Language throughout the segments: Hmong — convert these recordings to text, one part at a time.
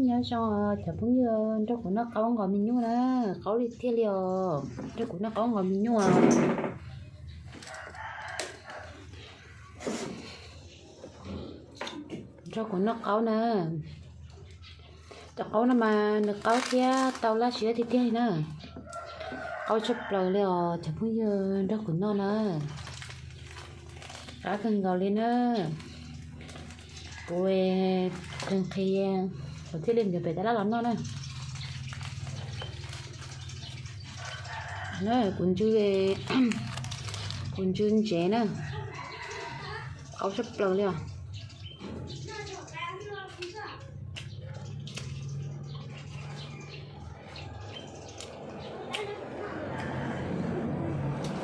Nyob zoo cov phooj ywg, nrog kuv noj qaub nqos me nyuj na, qaub li tiag li os, nrog kuv noj qaub nqos me nyuj. Nrog kuv noj qaub na. Cov qaub no mas nws qaub thiab tau laj siab tiag tiag li na. Qaub tshaj plaws li os cov phooj ywg, nrog kuv noj na. Qab kawg nkaus li na. Kuv qhia, kuv thiaj li nrog pem tab laj los noj na. Kuv ntsw, kuv ntsw ntsev na. Qaub tshaj plaws li os.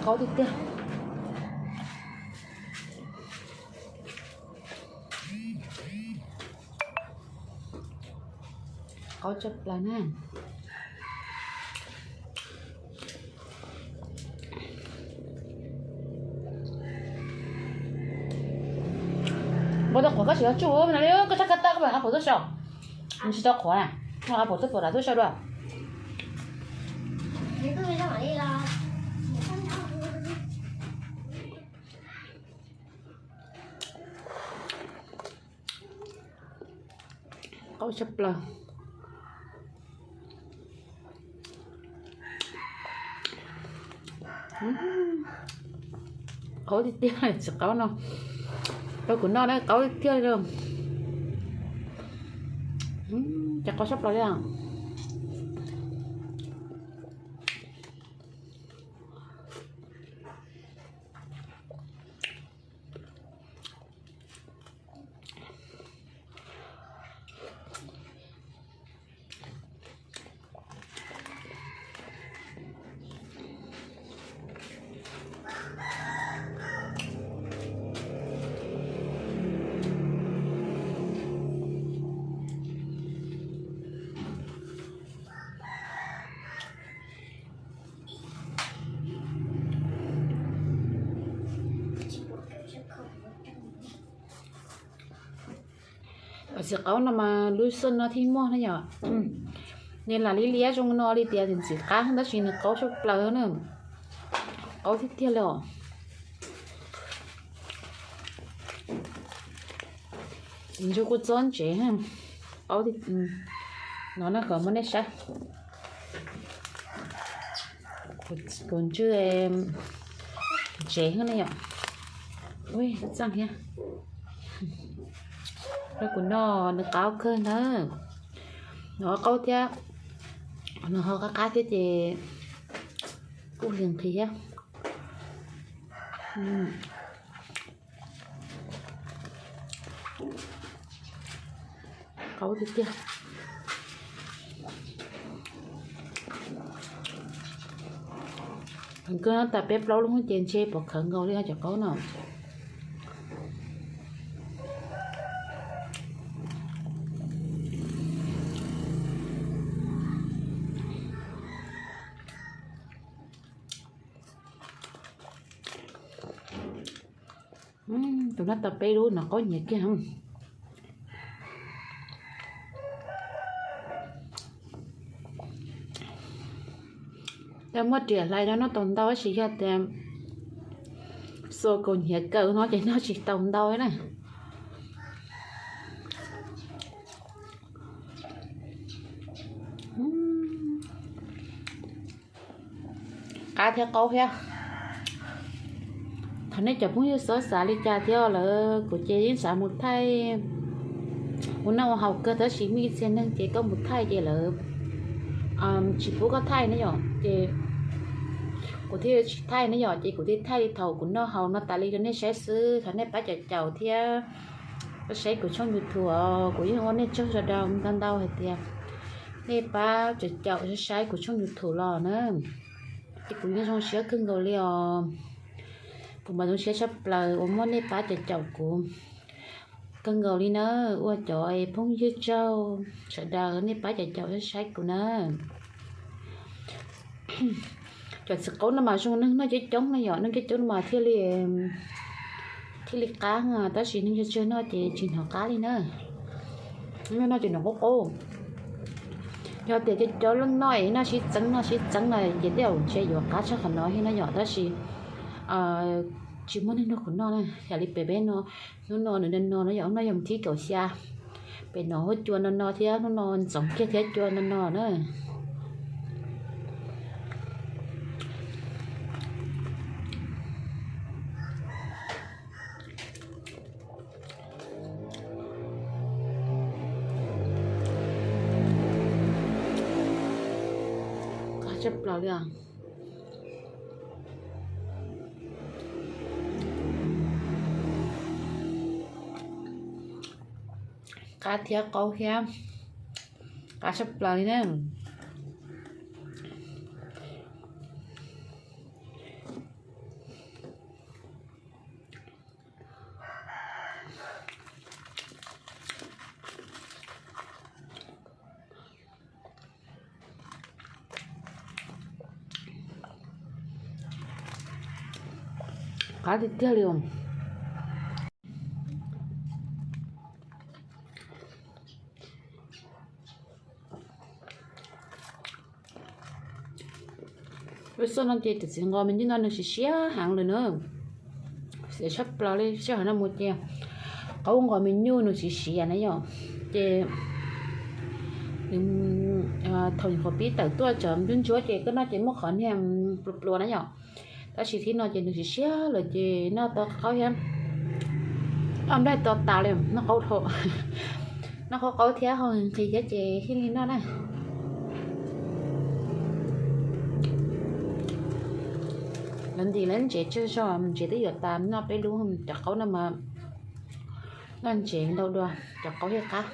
Qaub tiag tiag. Qaub tshaj plaws na. Npau taws qhuav koj tsis tau tsuj no li, koj tshaj kab tab koj mam qab pum tuaj sau. Tsis tau qhuav na, qab pum tuaj pum tas tuaj sau dua. Qaub tshaj plaws. Qaub tiag tiag, txiv qaub no. Rau kuv noj na, qaub tiag tiag li. Ces qaub tshaj plaws li. Txiv qaub no mas lub xub no thiaj muaj na yom. Nws lam li liab zoo no li tias ntxim qab tab sis nws qaub tshaj plaws na. Qaub tiag tiag li os. Ntsw kuj txob ntsev, qaub no na, kom muab nej saib. Kuv ntsw ntsev ne yom. Ui, txaj thiab. Rau kuv noj nws qaub kawg na. Nws qaub thiab, nws ho qab qab thiab ces kuj hli nqhis thiab. Qaub tiag tiag. Kawg tas peb plaub lub ces ntshe pom khawv nkaus li cov qaub no. Tus no tau peb lub no qaub nyiav kiag. Tab muab riam hlais rau noj tau ntau tab sis yog tias xuas kaus nyiav kaw no ces noj tsis tau ntau na. Qab thiab qaub thiab. Thov nej cov phooj ywg xob xav li cas thiab lawm, kuv ces yeej xav mus thaij ua noj ua haus kawg tab sis muaj ib txhia neeg ces koj mus thaij ces lawv tsis pub koj thaij ne yom, ces kuv thiaj tsis thaij ne yom, ces kuv thiaj thaij li thaum kuv noj haus no tas li rau nej saib xwb. Thov nej pab caum caum thiab saib kuv tshooj YouTube os, kuv yeej ua nej tsaug sawv daws ntau ntau hais tias nej pab caum caum saib kuv tshooj YouTube los na, ces kuv yeej zoo siab kawg nkaus li os. Kuv mas zoo siab tshaj plaws uas muaj nej pab caum caum kuv kawg nkaus li na. Ua cov phooj ywg tsaug sawv daws nej pab caum caum saib kuv na. Cov txiv qaub no mas zoo neeg noj coob coob no yom, neeg coob coob no mas thiaj li, thiaj li qab, tab sis neeg tsawg tsawg noj ces tsis hnov qab li na. Noj noj ces nws qaub qaub. Yog tias cov cov noj es noj sib txeeb noj sib txeeb no ces tej zaum ntshe yuav qab tshaj qhov no thiab no yom, tab sis tsis muaj neeg nrog kuv noj na. Yam li pem peb no, hnub no nws no no no yom, hnub no yog thib kaum xya, pem no huab cua no no thiab, hnub no ntxoov kiag thiab cua no no na. Qab tshaj plaws li os. Qab thiab qaub thiab, qab tshaj plaws li na. Qab tiag tiag li os. Lub xyoo no ces tus txiv nqos me nyuj no nws siav siav heev lawm na. Siav tshaj plaws li, sij hawm no mus ces qaub nqos me nyuj nws siav siav na yom. Ces nws thaum nyuam qhuav pib tawm tuaj cov ntsuab ntsuab ces koj noj ces muaj qhov niag pluas pluas na yom. Tab sis thib no ces nws siav siav lawm ces noj tau qaub thiab, noj nplaig tau tas li, noj qaub dhau, noj qaub qaub thiab ho nqhis thiab ces thiaj li noj na. Lawv ntim lawv ntsev tsawg zog, ntsev twb yuav tas, noj peb lub cov qaub no mas noj ntsev ntau dua, cov qaub thiaj qab.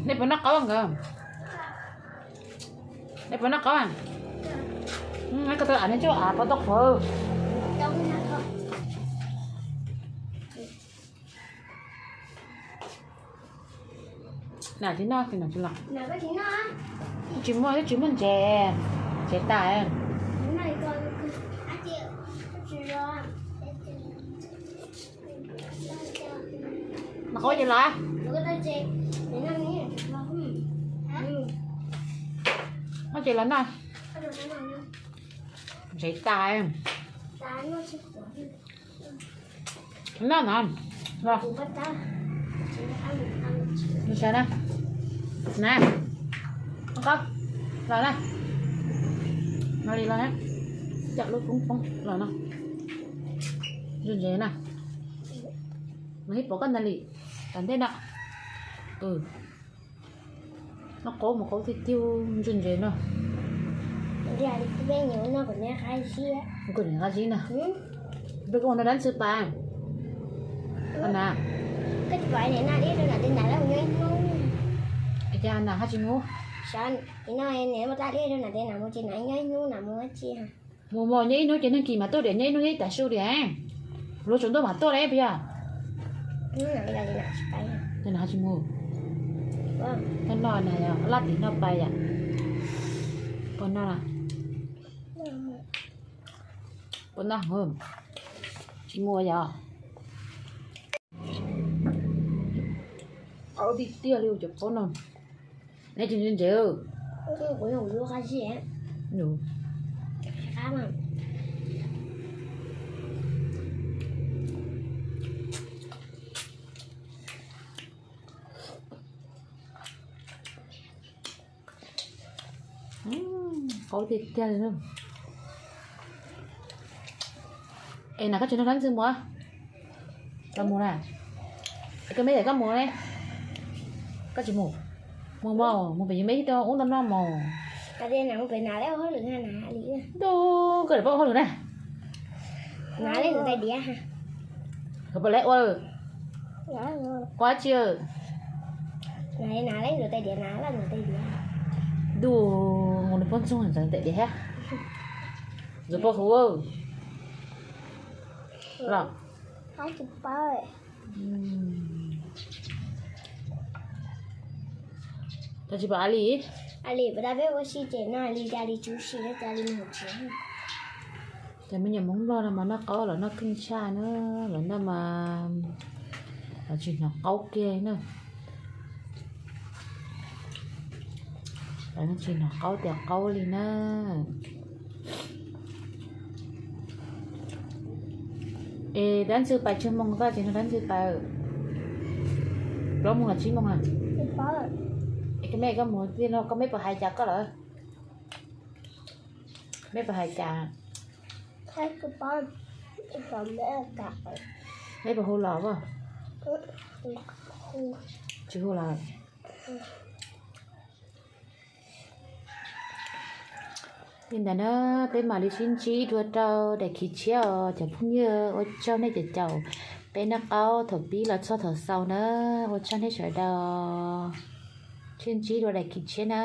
Nej puas noj qaub nkawd? Nej puas noj qaub? Koj tau av nej coj av pov tau qhuav. Nam tsis noj, nam tsis los. Tsis muaj, tsis muaj ntsev, ntsev tas. Noj qaub ces los. Noj ces los noj. Ntsev tas. Noj no, los. Nws sawv na, na, qaub, los na, no li los na, coj lub poob poob los no, ntsuag ntsev na, mas ib pom koj ntag li, tom ntej no, noj qaub mas qaub tiag tiag, ntsuag ntsev no. Kuv niam qab zib na, peb koj ua no dab ntxwg pas na. Cas nas haj tsis mus? Mus mos nyob ib hnub ces neeg kis mas tuaj diam, nyob ib hnub nyob ib tag su diam. Luag tsaus ntuj mam tuaj li puas yog? Cas nas haj tsis mus? Noj no na yom, laj tim noj pais yom. Puas noj? Puas noj? Tsis mus yom. Qaub tiag tiag li cov qaub no. Neb tsis ntse ntsev. Qaub tiag tiag li. Es na koj tsis nrog dab ntxwg mus? Koj mus na. Koj me es koj mus ne. Koj tsis mus. Mus mos, mus pem yus me ib tug ub noj noj mos. Ntuj, koj pab ua hauj lwm na. Koj pab lawv ua, ua dab tsi? Ntuj, mus nws poj ntxoog ntxeev ntev diam thiab. Ntxuav paj huv los. Cas tsis pom a li? A li pab peb ua si ces no li cas li tsuv si no cas li mus tsis. Ces me nyuam Hmoob Nplog no mas noj qaub los noj keej tshaj na, los noj mas los tsis hnov qaub kiag na. Los tsis hnov qaub tias qaub li na. Es dab ntxwg pais tsawg moos koj tsis no dab ntxwg pais? Plaub moos los tsib moos na? Es koj meb koj mus no koj meb puas hais cas koj lawm? Meb puas hais cas? Meb puas hu los? Tsis hu los. Li ntawd na, peb mam li sib ntsib dua rau daim khiv tshiab os cov phooj ywg, ua tsaug nej cov caum peb noj qaub thaum pib los txog thaum xaus na, ua tsaug nej sawv daws, sib ntsib dua daim khiv tshiab na.